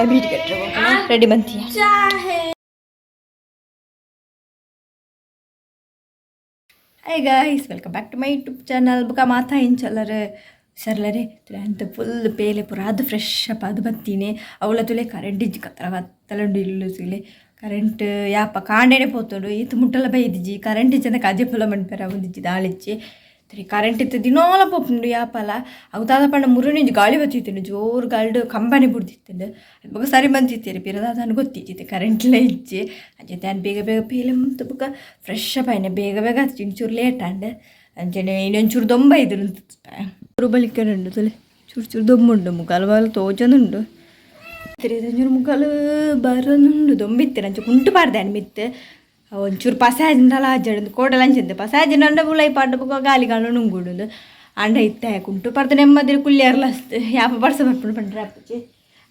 Ready ಬಂತೀಯ. Hi guys, welcome back to my YouTube channel. ಬುಕ್ಕ ಮಾತಾ ಇಂಚಲ್ಲರೆ ಸರ್ಲರೆ ಅಂತ ಫುಲ್ ಪೇಲೆ ಪೂರ ಅದು ಫ್ರೆಶ್ ಅಪ್ ಅದು ಬತ್ತೀನಿ. ಅವಳ ತುಲೆ ಕರೆಂಟ್ ಇಜ್ಜಿ, ಕತ್ತರ ಕತ್ತಲುಂಡು ಇಲ್ಲು ತುಲೆ ಕರೆಂಟ್ ಯಾಪ ಕಾಂಡೇನೆ ಪೋತುಂಡು. ಈತ್ ಮುಟ್ಟಲ ಬೈದಿಜ್ಜಿ ಕರೆಂಟ್ ಇಜ್ಜಂದ ಕಜೆ ಪುಲ ಮನ್ಪೆರ ಒಂದಿಜ್ಜಿ ದಾಳಿಜ್ಜಿ. ಸರಿ, ಕರೆಂಟ್ ಇತ್ತು ದಿನೋಲ ಪೋಪುಂಡು ಯಾಪಲ. ಅವು ದಾದ ಪಂಡ ಮುರುನಿಂಜಿ ಗಾಳಿ ಬತ್ತಿತ್ತುಂಡು, ಜೋರು ಗಾಳಿಡ್ ಕಂಬನೆ ಬುಡ್ದಿತ್ತುಂಡು. ಬೊಕ ಸರಿ ಬಂದಿತ್ತೀರಿ ಪಿರ ದಾದ ಗೊತ್ತಿಜ್ಜಿತ್ತೆ ಕರೆಂಟ್ಲ ಇಜ್ಜಿ. ಅಂಚೆ ಆನ್ ಬೇಗ ಬೇಗ ಪೇಲೆ ಮಂತ್ ಬೊಕ ಫ್ರೆಶ್ ಅಪ್ ಆಯ್ನೆ. ಬೇಗ ಬೇಗ ಆತು, ಒಂಚೂರು ಲೇಟ್ ಆಂಡ್. ಅಂಚನೆ ಇನ್ನೊಂಚೂರು ದೊಂಬ ಇದ್ರು ಬಳಿಕನುಂಡು ತುಲೆ, ಚೂರು ಚೂರು ದೊಂಬುಂಡು, ಮುಗಾಲ್ ಬಾಲ್ ತೋಜೊಂದುಂಡು. ಒಂಚೂರು ಮುಗಾಲ್ ಬರೊಂದುಂಡು, ದೊಂಬಿತ್ತೆರ್. ಅಂಚ ಕುಂಟು ಪಾಡ್ದೆ ಮಿತ್ತ್. ಒಂಚೂರು ಪಸೆ ಆಜಿಂಡಲ ಆಜಡ್ ಕೋಡಲ ಅಂಚಿಂದೆ ಪಸೆ ಆಜಿಂಡ ಉಲೈ ಪಾಡ್ಡ ಬೊಕ ಗಾಲಿ ಗಾಲ ನುಂಗುಡುಂದು. ಆಂಡ ಇತ್ತೆ ಕುಂಟು ಪಾಡ್ದ್ ನೆಮ್ಮದಿಡ್ ಕುಲ್ಲಿಯರ್ಲ ಅಸ್ತ್. ಯಾಪ ಬರ್ಸ ಬರ್ಪುಂಡು ಪಂಡ್ರೆ ಆಪುಜಿ.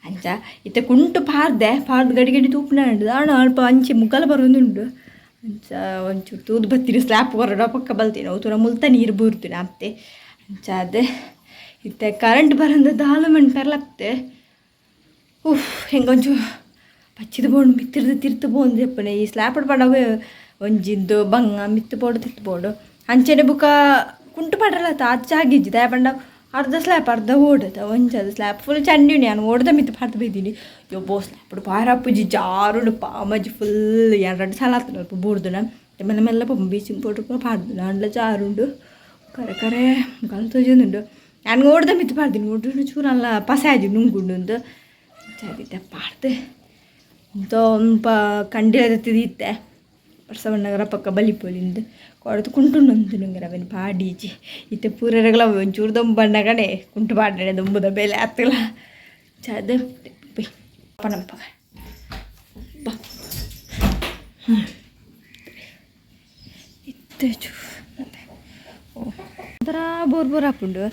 ಅಂಚ ಇತ್ತೆ ಕುಂಟು ಪಾಡ್ದೆ, ಪಾಡ್ದ್ ಗಡಿ ಗಡಿ ತೂಪುನ ದಾಣ ಅಲ್ಪ ಅಂಚೆ ಮುಗಲ ಬರೊಂದುಂಡು. ಅಂಚ ಒಂಚೂರು ತೂದು ಬತ್ತೀನಿ. ಸ್ಲ್ಯಾಪ್ ಕೊರಡ ಪಕ್ಕ ಬಲ್ತೀನಿ, ಅವು ತೂರ ಮುಲ್ತ ನೀರು ಬೂರ್ತೀನಿ ಅತ್ತೆ. ಅಂಚ ಅದೇ ಇತ್ತೆ ಕರೆಂಟ್ ಬರಂದ ದಾಲ ಮನ್ಪೆರ್ಲತ್ತೆ. ಉಫ್, ಹೆಂಗೊಂಚು ಪಚ್ಚಿದ ಬೋಂಡು ಮಿತ್ತಿರ್ದು ತಿರ್ತು ಪೋಂದು ಜೆಪ್ಪುನೆ. ಈ ಸ್ಲ್ಯಾಪ್ ಪಂಡ ಒಂಜಿಂದು ಬಂಗ ಮಿತ್ತು ಪೋಡು ತಿರ್ತು ಪೋಡು. ಅಂಚನೆ ಬುಕ್ಕ ಕುಂಟು ಪಾಡ್ರಲ ಆತ್ ಜಾಗಿಜ್ಜಿ. ದಾಯೆ ಪಂಡ ಅರ್ಧ ಸ್ಲ್ಯಾಪ್ ಅರ್ಧ ಓಡದ ಒಂಜಿ ಸ್ಲ್ಯಾಪ್ ಫುಲ್ ಚಂಡಿ ಉಂಡು. ಯಾನ್ ಓಡದ ಮಿತ್ತು ಪಾಡ್ದು ಬೈದೀನಿ. ಯಬ್ಬೋ, ಸ್ಲ್ಯಾಪ್ ಪಾರಪ್ಪುಜಿ, ಜಾರುಂಡು ಪಾಮಜ್ಜಿ ಫುಲ್. ಎರಡು ಸಲ ಆತುಂಡು ಅಲ್ಪ ಬೂರ್ದುನ. ಮೆಲ್ಲ ಮೆಲ್ಲ ಪೋಪು, ಬೀಚಿಂಗ್ ಪೌಡ್ರ್ ಪೂರ ಪಾಡ್ದುನ. ಅಂಡ್ಲ ಜಾರುಂಡು, ಕರೆ ಕರೆ ಗಲ್ ತೋಜೊಂದುಂಡು. ಯಾನ್ ಓಡ್ದ ಮಿತ್ತು ಪಾಡ್ದಿನಿ. ಓಡುಂಡು ಚೂರು ಅಲ್ಲ ಪಸೆ ಆಜಿ ನುಂಗುಂಡು. ಅಂಚ ಪಾಡ್ದು ಒಂಪ ಕಂಡಿಲ ಇತ್ತೆ ಬರ್ಸ ಬನ್ನಗರ ಪಕ್ಕ ಬಲಿಪೊಲಿಂದು ಕೊಡದು ಕುಂಟುಂಡು ನುಂಗರ ಅವೆನ್ ಪಾಡೀಜಿ. ಇತ್ತೆ ಪೂರೆರೆಗ್ಲ ಒಂಚೂರು ದೊಂಬು ಬನ್ನಗನೆ ಕುಂಟು ಪಾಡ್ನೆ, ದೊಂಬುದ ಬೇಲೆ ಆತಲ ಚದ ಪನಂಪಗ ಬಾ. ಇತ್ತೆ ಚೂ ಒಂಥರ ಬೋರ್ ಬೋರ್ ಆಪುಂಡು.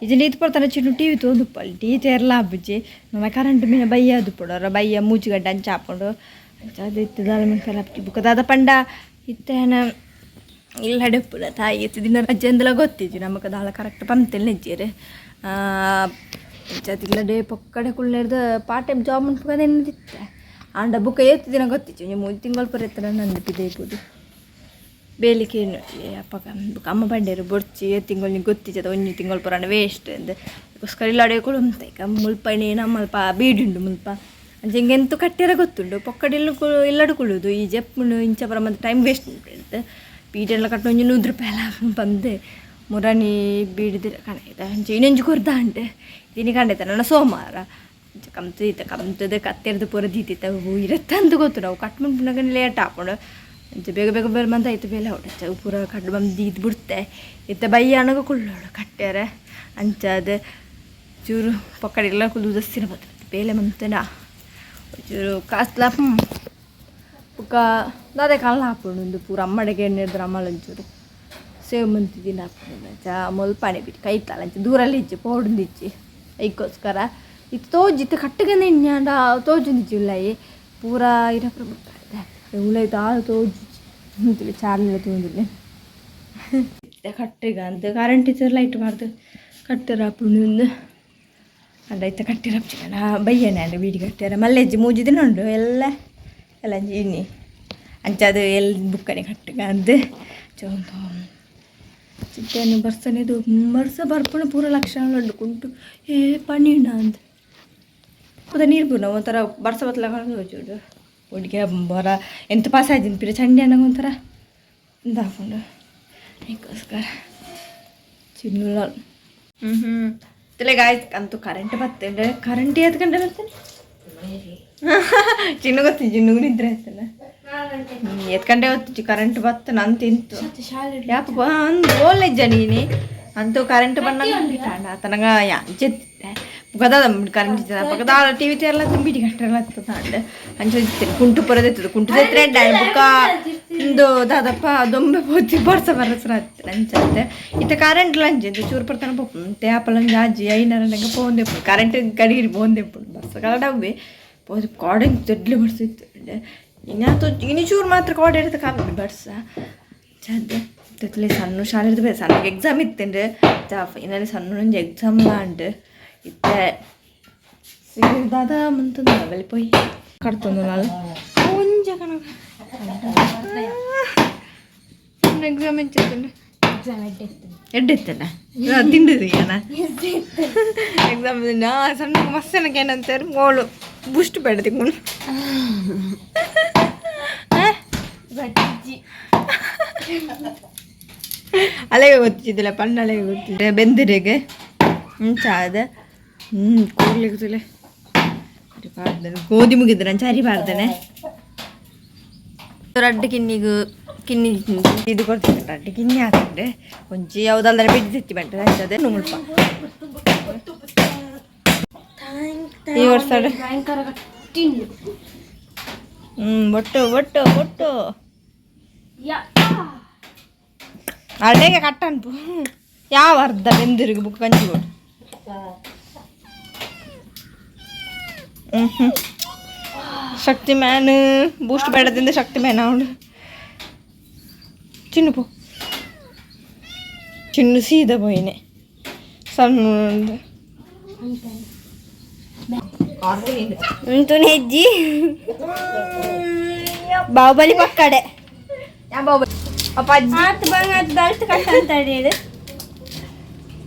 ಇಜ್ಜಿಂಡ ಇತ್ತು ಪೊರ್ತನ ಚಿನ್ನು ಟಿವಿ ತೋದುಪ್ಪಲ್, ಟಿವಿ ತೇರ್ಲ ಆಪುಜಿ. ನಮ್ಮ ಕರೆಂಟ್ ಮಿನ ಬಯ್ಯ ದುಪ್ಪುಡು, ಬಯ್ಯ ಮೂಜಿ ಗಂಟೆ ಅಂಚ ಆಪುಂಡು. ಅಂಚ ಅದು ಇತ್ತು ದಾಲ ಮನ್ಪೆರ ಆಪುಜಿ. ಬುಕ್ಕ ದಾದ ಪಂಡ ಇತ್ತೆ ಇಲ್ಲಡೆ ಉಪ್ಪುನ ತಾಯಿ ಇತ್ತು ದಿನ ರಜೆ ಅಂದಲ ಗೊತ್ತಿಜ್ಜಿ ನಮಕ್ ದಾಲ ಕರೆಕ್ಟ್ ಪಂತೆಲ್ ಇಜ್ಜೆರ್. ಅಂಚ ಇಲ್ಲಡೆ ಪೊಕ್ಕಡೆ ಕುಲ್ಲೆರ್ದ್ part time job ಮನ್ಪುಗ ಎನ್ನುದಿತ್ತೆ. ಆಂಡ ಬುಕ್ಕ ಏತ್ ದಿನ ಗೊತ್ತಿಜ್ಜಿ, ಒಂಜಿ ಮೂಜಿ ತಿಂಗಳು ಪೂರ ಇತ್ತುಂಡ ನಂದು ಪಿದಯಿ ಬೇಲಿಕೆ ಅಪ್ಪಗ. ಬುಕ್ಕ ಅಮ್ಮ ಪಂಡೇರು ಬೊಡ್ಚಿ, ಏತ್ ತಿಂಗಳು ನಿಂಗೆ ಗೊತ್ತಿಜ್ಜದ, ಒಂಜಿ ತಿಂಗಳು ಪೂರ ವೇಸ್ಟ್ ಅಂದ್. ಅದಕ್ಕೋಸ್ಕರ ಇಲ್ಲಡೆ ಕುಲುಂತ ಈಗ ಮುಲ್ಪ ನಮ್ಮಲ್ಪ ಬೀಡುಂಡು ಮುಲ್ಪ. ಅಂಚ ಹಿಂಗೆ ಎಂತ ಕಟ್ಟಿರ ಗೊತ್ತುಂಡು, ಪೊಕ್ಕಡೆ ಇಲ್ಲು ಇಲ್ಲಡು ಕುಳ್ಳುದು. ಈ ಜೆಪ್ಪುಂಡು ಇಂಚ ಪೂರ ಮತ್ತೆ ಟೈಮ್ ವೇಸ್ಟ್ ಉಂಟು. ಬೀಡೆಲ್ಲ ಕಟ್ಟ ಒಂಜಿ 100 ರೂಪಾಯಿ ಎಲ್ಲ ಬಂದು ಮುರಣಿ ಬೀಡಿದಿರ ಕಣೈತ. ಅಂಚ ಇನ್ನೊಂಜಿ ಕೊರ್ದಾಂಡ್ ಇನಿ ಕಂಡೈತ ನನ್ನ ಸೋಮವಾರ. ಅಂಚ ಕಮ್ತು ಇತ್ತ ಕಮ್ತದ ಕತ್ತೆರ್ದು ಪೂರ ದೀತಿತ್ತ ಇರತ್ತಂತ ಗೊತ್ತು. ನಾವು ಕಟ್ ಮನ್ಪುನಗ ಲೇಟ್ ಆಪುಂಡು. ಅಂಚ ಬೇಗ ಬೇಗ ಬೇರೆ ಮಂತ ಆಯ್ತು ಬೇಲೆ ಹೊಡೆ ಪೂರ ಕಟ್ ಬಂದು ದೀದ್ ಬಿಡ್ತೆ. ಇತ್ತೆ ಬಯ್ಯ ಅಣಗ ಕುಳ್ಳೋಡು ಕಟ್ಟ್ಯಾರ. ಅಂಚ ಅದು ಚೂರು ಪೊಕ್ಕಡೆ ಎಲ್ಲ ಕುಲ್ದು ದಸ್ತಿನ ಬತ್ತು ಬೇಲೆ ಮಂತನ ಚೂರು ಕಾಸ್ಲ ಬೊಕ್ಕ ದಾದೆ ಕಲ್ಲ ಆಪುಂಡು. ಉಂದು ಪೂರ ಅಮ್ಮಡೆಗೆ ಎಣ್ಣೆರ್ದ್ರ ಅಮ್ಮಲ ಒಂಚೂರು ಸೇವ್ ಮಂತಿದ್ದೀನಿ ಆಪುಂಡು. ಅಂಚ ಮುಲ್ಪನೆ ಬಿಟ್ಟು ಕೈತಲ್ಲ ಅಂಚ ದೂರಲ್ಲಿ ಇಜ್ಜಿ ಪೋಡುಂದಿಜ್ಜಿ. ಐಕ್ಕೋಸ್ಕರ ಇತ್ತು ತೋಜಿತ್ತು ಕಟ್ಟಗನೆ ಇನ್ಯಾಂಡ ತೋಜೊಂದಿಜ್ಜಿ. ಉಲಾಯಿ ಪೂರ ಇರಪುರ ಉಲಾಯಿ ದಾಲ ತೋಜುಜಿ, ಚಾರ್ಲೆಲ್ಲ ತೋಜುಂದಿಲ್ಲ. ಕಟ್ಟೆಗ ಅಂತ ಕರೆಂಟ್ ಇತ್ತು ಲೈಟ್ ಪಾಡ್ದು ಕಟ್ಟೆರ ಆಪುಂಡು ಇಂದು. ಅಂಡ ಇತ್ತೆ ಕಟ್ಟಿರ ಬಯ್ಯನೆ ಅಂಡ ಬೀಡಿ ಕಟ್ಟ್ಯಾರ ಮಲ್ಲೆಜ್ಜಿ ಮೂಜಿ ದಿನ ಉಂಡು ಎಲ್ಲ ಎಲ್ಲ ಇನಿ. ಅಂಚ ಅದು ಎಲ್ಲಿ ಬುಕ್ಕನೆ ಕಟ್ಟುಗ ಅಂದ್ ಚೊಂದು ಚಿಟ್ಟೆಯನ್ನು ಬರ್ಸನೆದು ಬರ್ಸ ಬರ್ಪುಣ ಪೂರ ಲಕ್ಷಣ ಉಂಡು. ಕುಂಟು ಏ ಪನಿ ಅಂದ್ ಪೂರ ನೀರು ಪೂರ ಒಂಥರ ಬರ್ಸ ಬತ್ತಲ ತೋಜುಂಡು. ಒಟ್ಟಿಗೆ ಬರ ಎಂತ ಪಾಸ್ ಆಯ್ತು ಪಿರ ಚಂಡಿ ಅಣ್ಣಗ ಒಂಥರ ಇಂದಾಪುಂಡು. ಅದಕ್ಕೋಸ್ಕರ ಚಿನ್ನುಲ ಹ್ಞೂ ಹ್ಞೂ ಗಾಯ್ಸ್ ಅಂತೂ ಕರೆಂಟ್ ಬರ್ತೇನೆ. ಕರೆಂಟ್ ಏತ್ ಗಂಟೆ ಬರ್ತೇನೆ ಚಿನ್ನು ಗೊತ್ತಿ, ಚಿನ್ನುಗೂ ನಿದ್ರೆ ಆಯ್ತಲ್ಲ. ಏತ್ ಗಂಟೆ ಹೊತ್ತು ಕರೆಂಟ್ ಬತ್ತ ನನ್ ತಿಂತು ಯಾಪ ಅಂದು ಓಲೆಜ್ಜ ನೀನಿ ಅಂತೂ ಕರೆಂಟ್ ಬಣ್ಣ ತನಗ ಅಂಚೆತ್ತಿತ್ತೆ. ಪಕ್ಕದ ಕರೆಂಟ್ ಇತ್ತದ ಪಕ್ಕದ ಟಿವಿ ತೇರ್ಲ ಬಿಡಿ ಕಟ್ಟೆಲ್ಲ ತಾಂಡ್ ಅಂಚ ಕುಂಟು ಪೊರದೆತ್ತದ ಕುಂಟು ತೆತ್ರೆ ಬುಕ್ಕ ಇಂದು ದಾದಪ್ಪ ದೊಂಬೆ ಪೋತಿ ಬರ್ಸ ಬರಸರ ಅಂಚಂತೆ. ಇತ್ತ ಕರೆಂಟ್ ಲಂಚ್ ಚೂರು ಪರ್ತನ ಪೋಪು ತೇಪಲಂಜ ಅಜ್ಜಿ ಐನರನಂಗೆ ಪೋಂದೆ ಕರೆಂಟ್ ಕಡಿಗಿರಿ ಪೋಂದೆ ಬರ್ಸ ಕಲಡವ್ವೆ ಪೋದು ಕಾಡೆ ದೊಡ್ಡ ಬರ್ಸಿತ್ತು. ಇನ್ಯಾತು ಇನಿ ಚೂರು ಮಾತ್ರ ಕೋಡೆ ಇಡ್ತ ಕಮ್ಮಿ ಬರ್ಸ ಚಂದ ತೆತ್ತಲೆ. ಸಣ್ಣ ಶಾಲೆ ಸಣ್ಣ ಎಕ್ಸಾಮ್ ಇತ್ತಂದ್ರೆ ಫೈನಲಿ ಸಣ್ಣ ಒಂಜಿ ಎಕ್ಸಾಮ್ ಲಾಂಡ್. ಇತ್ತೆ ದಾದ ಮಂತಂದು ಬೆಲೆ ಪೋಯಿ ಕಡ್ತೊಂದು ನಾಲ್ ಒಂಜ ಕಣಕ ಎಕ್ಸಾಮ್ ಎಂಚಿತ್ತಂಡು? ಎಡ್ಡೆ ಇತ್ತಲ್ಲ? ತಿಂಡಿದ್ದು ಏನ ಎಕ್ಸಾಮ್? ಸಣ್ಣ ಮಸ್ತ್ ಏನಂತಾರೆ, ಮೋಳು ಬೂಸ್ಟ್ ಬೇಡ ತಿಂಗಳು. ಅಲೆಗೆ ಗೊತ್ತಿದ್ದಿಲ್ಲ, ಪಣ್ಣ ಅಲೆಗೆ ಗೊತ್ತಿದೆ. ಬೆಂದಿರೆಗೆ ಚಾದ ಹ್ಞೂ ಕೂರ್ಲಿಕ್ಕೆ ತುಲೆ ಪಾಡ್ದನೆ. ಗೋಧಿ ಮುಗಿದ್ರೆ ನಂಚ ಅರಿ ಪಾಡ್ದನೆ. ರಡ್ಡ್ ಕಿನ್ನಿಗು ಕಿನ್ನಿ ಇದು ಕೊಡ್ತೀನಿ. ರಡ್ಡ್ ಕಿನ್ನಿ ಹಾಕಿದ್ರೆ ಒಂಜಿ ಯಾವುದಲ್ದರೆ ಬಿದ್ದು ತೆತ್ತಿ ಬಂಟೆ ಅಂಚದೆ ಮುಲ್ಪ ಈ ವರ್ಷ. ಬೊಟ್ಟು ಬೊಟ್ಟು ಬೊಟ್ಟು ಅಡೆಗೆ ಕಟ್ಟನ್ಪು ಯಾವ ಅರ್ಧ ಬೆಂದಿರಿಗೆ ಬುಕ್ ಕಂಚಿ ಕೊಡು. ಹ್ಞೂ, ಶಕ್ತಿ ಮ್ಯಾನ್ ಬೂಸ್ಟ್ ಬೇಡದಿಂದ ಶಕ್ತಿ ಮ್ಯಾನ್ ಅವಳು. ಚಿನ್ನು ಪೋ ಚಿನ್ನು, ಸೀದಾ ಪೋಯಿನೆ ಸಣ್ಣ. ಹೆಜ್ಜಿ ಬಾಹುಬಲಿ ಪಕ್ಕಡೆ. ಆತು ಬಂಗ ಬೆಲ್ಟ್ ಕಟ್ಟ ಅಂತ ಹೇಳಿ.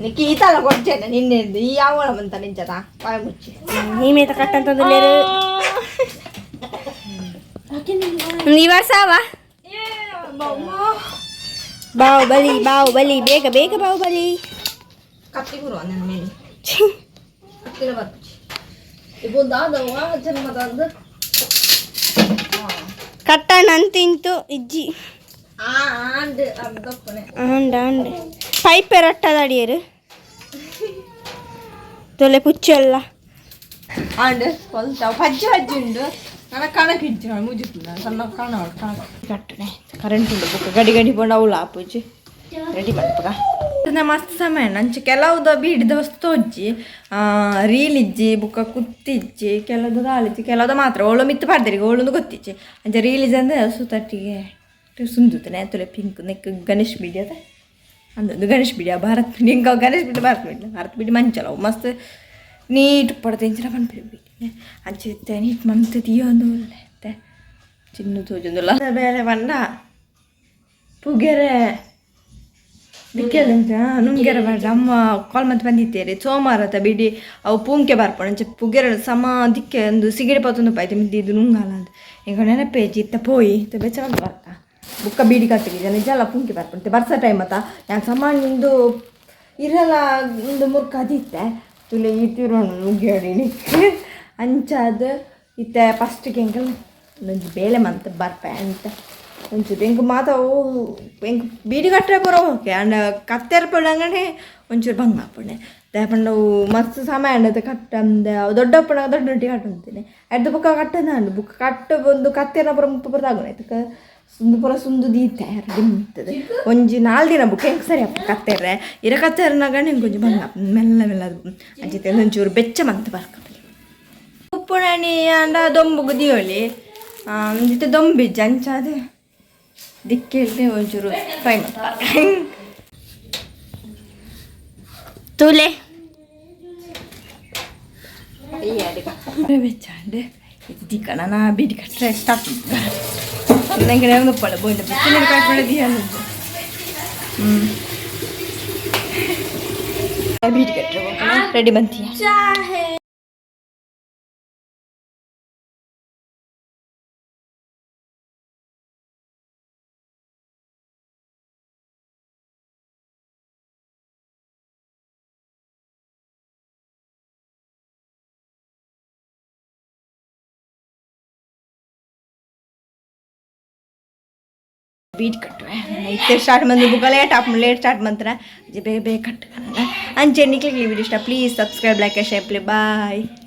ನಿಕ್ಕಿ ಈ ತಲ ಕೊಡ್ತೇನೆ ನಿನ್ನೆ. ಈ ಯಾವ ಬಂತ ನಿಂಚದ ಬಾಯಿ ಮುಚ್ಚಿ. ನೀಮೇತ ಕಟ್ಟಂತಂದು ಈ ವರ್ಷ ಅವ ಬಾಹುಬಲಿ ಬಾಹುಬಲಿ, ಬೇಗ ಬೇಗ ಬಾಹುಬಲಿ. ಕತ್ತಿ ಗುರು ನನ್ನ ಮೇಲೆ ಕತ್ತಿನ ಬರ್ಪುಚಿ ಇಬ್ಬೊಂದು ಜನ್ಮದಂದು. ಕಟ್ಟಣ ಅಂತಿಂತು ಇಜ್ಜಿ. ಆಂಡ್ ದಪ್ಪನೆ. ಆಂಡ್ ಆಂಡ್ ಪೈಪ್ ರಟ್ಟದ ಅಡಿಯರು ತೊಲೆ ಪುಚ್ಚೆಲ್ಲ. ಆಂಡ್ ಪಲ್ತ ಪಜ್ಜಿ ಪಜ್ಜಿ ಉಂಡು. ನನ್ನ ಕಣಕ್ ಇಜ್ಜಿ ಮುಜಿತು ಸಣ್ಣ ಕಣ ಕಣಕ್ ಕಟ್ಟನೆ. ಕರೆಂಟ್ ಉಂಡು ಬೊಕ್ಕ ಗಡಿ ಗಡಿ ಪೋಂಡ ಅವುಲು ಆಪುಜಿ. ರೆಡಿ ಮಲ್ಪಗ ಮಸ್ತ್ ಸಮಯ. ನಂಚ ಕೆಲವುದ ಬೀಡಿದ ವಸ್ತು ತೋಜ್ಜಿ, ರೀಲ್ ಇಜ್ಜಿ, ಬುಕ್ಕ ಕುತ್ತಿಜ್ಜಿ, ಕೆಲವ್ದು ದಾಲಿಜ್ಜಿ, ಕೆಲವ್ದು ಮಾತ್ರ ಓಳು ಮಿತ್ತು ಪಾಡ್ದೆರಿಗೆ ಓಳೊಂದು ಗೊತ್ತಿಜ್ಜಿ. ಅಂಚ ರೀಲ್ ಅಂದ್ರೆ ಸುತಟ್ಟಿಗೆ ಸುಂದುತ್ತನೆ ತುಲೆ ಪಿಂಕ್ ನೆಕ್ ಗಣೇಶ್ ಬೀಡಿ ಅದ ಅಂದೊಂದು ಗಣೇಶ್ ಬಿಡಿ ಭಾರತ್ ಬಿಡಿ ಇಂಕ ಗಣೇಶ್ ಬಿಡಿ ಭಾರತ್ ಬಿಡಿ ಭಾರತ್ ಬಿಡಿ ಮಂಚಲ ಮಸ್ತ್ ನೀಟ್ ಪಡ್ತೆ ಇಂಚಿನ ಪನ್ಪಿ ಬಿಡಿ. ಅಂಚ ಇತ್ತೆ ನೀಟ್ ಮಂತ್ ತೀಯೊಂದು ಉಲ್ಲೆ ಚಿನ್ನು ತೋಜೊಂದುಲ್ಲ. ಬೇಲೆ ಪಂಡ ಪುಗೆರೆ ದಿಕ್ಕೆದಂಚ ನುಂಗೆರೆ ಬೇಡ. ಅಮ್ಮ ಕಾಲ್ ಮಂತ್ ಬಂದಿತ್ತೇರಿ ಸೋಮವಾರ ಬಿಡಿ ಅವು ಪೂಂಕೆ ಬರ್ಪುಂಡು. ಅಂಚ ಪುಗೆರೆ ಸಮ ದಿಕ್ಕೆ ಒಂದು ಸಿಗಡಿ ಪತ್ತೊಂದು ಪಾಯ್ತು ಮಿದ್ದಿದ್ದು ನುಂಗಾಲ ಅಂತ ಎಂಕ ನೆನಪೇಜಿ. ಇತ್ತ ಪೋಯಿ ಇತ್ತ ಬೆಚ್ಚ ಬಂದು ಬರ್ಕ ಬುಕ್ಕ ಬೀಡಿ ಕಟ್ಟಿಗೆ ಜನ ಜಲ ಪುಂಕಿ ಬರ್ಪುಂಡು. ಬರ್ಸ ಟೈಮ್ ಅತ್ತ ಯಾಕೆ ಸಾಮಾನ್ಯ ಒಂದು ಇರಲ್ಲ ಒಂದು ಮುರ್ಕ ಅದಿತ್ತೆ ತುಲೆ ಈ ತಿರೋಣ ನುಗ್ಗೇಡಿ ಅಂಚಾದ. ಇತ್ತೆ ಫಸ್ಟಿಗೆ ಎಂಕಲ್ ಒಂಜಿ ಬೇಲೆ ಮಂತ್ ಬರ್ಪೆ ಅಂತ ಒಂಚೂರು ಎಂಕ್ ಮಾತ ಅವು ಎಂಕ್ ಬೀಡಿ ಕಟ್ಟರೆ ಪೂರ ಓಕೆ. ಆಂಡ ಕತ್ತೆರ್ ಪೋಡಂಗನೆ ಒಂಚೂರು ಬಂಗ ಆಪುಂಡೆ. ದಾಯೆ ಪಂಡ ಅವು ಮಸ್ತ್ ಸಮಯ ಆಂಡತೆ ಕಟ್ಟಂದೆ. ಅವು ದೊಡ್ಡ ಉಪ್ಪುನಗ ದೊಡ್ಡ ಒಟ್ಟಿಗೆ ಕಟ್ಟೊಂತೇನೆ ಅಡ್ದು ಬೊಕ್ಕ ಕಟ್ಟಂದ ಬುಕ್ಕ ಕಟ್ಟ ಒಂದು ಕತ್ತೆರ್ನ ಪೂರ ಮುಪ್ಪ ಪೂರ ತಾಗುನ ಆಯ್ತು ಸುಂದು ಪೂರ ಸುಂದು ದೀತೆ ರೆಡಿ ಮುಗ್ತದೆ. ಒಂಜಿ ನಾಲ್ ದಿನ ಬುಕ್ಕ ಹೆಂಗೆ ಸರಿ ಅಪ್ಪ ಕತ್ತೆರ್ರೆ ಇರ ಕತ್ತೆರ್ನಾಗ ಎಂಕ್ ಒಂಜಿ ಬಂಗ ಮೆಲ್ಲ ಮೆಲ್ಲ ಅಂಚಿತ್ತೆ. ಒಂಚೂರು ಬೆಚ್ಚ ಮಂತ್ ಬರ್ಕಬಲಿ ಉಪ್ಪುಣಿ ಆಂಡ ದೊಂಬುಗು ದಿಯೋಲಿ ಒಂಜಿತೆ ದೊಂಬಿಜ್ಜಿ. ಅಂಚಾದೆ ದಿಕ್ಕೆಲ್ದೆ ಒಂಚೂರು ಫ್ರೈ ಮಂತ್ ಬರ್ಕ. ತೂಲೆ. ಬೆಚ್ಚಾಂಡ್ ದಿಕ್ಕಣ ನಾ ಬೀಡಿ ಕಟ್ಟರೆ ಸ್ಟಾರ್ಟ್ ನಂಗೆ ನೆನಪಲ್ಲ ಬೋಂಡ ಬಿಸಿನೀರು ಕಾಯ್ಕೊಳ್ಳ ದಿಯಂದು. ಬೀಡಿ ಕಟ್ಟರೆ ರೆಡಿ ಬಂತೀಯ. ಬೀಟ್ ಕಟ್ಟುವೆ ಇತ್ತೆ ಸ್ಟಾರ್ಟ್ ಬಂದು ಬುಕ್ಕ ಲೇಟ್ ಆಪ್ ಲೇಟ್ ಸ್ಟಾರ್ಟ್ ಮಂತ್ರ ಬೇಗ ಬೇಗ ಕಟ್ಟು. ಅಂಚೆ ನಿಕ್ಲಿಗೆ ಈ ವಿಡಿಯೋ ಇಷ್ಟ please subscribe, like, share. Play bye.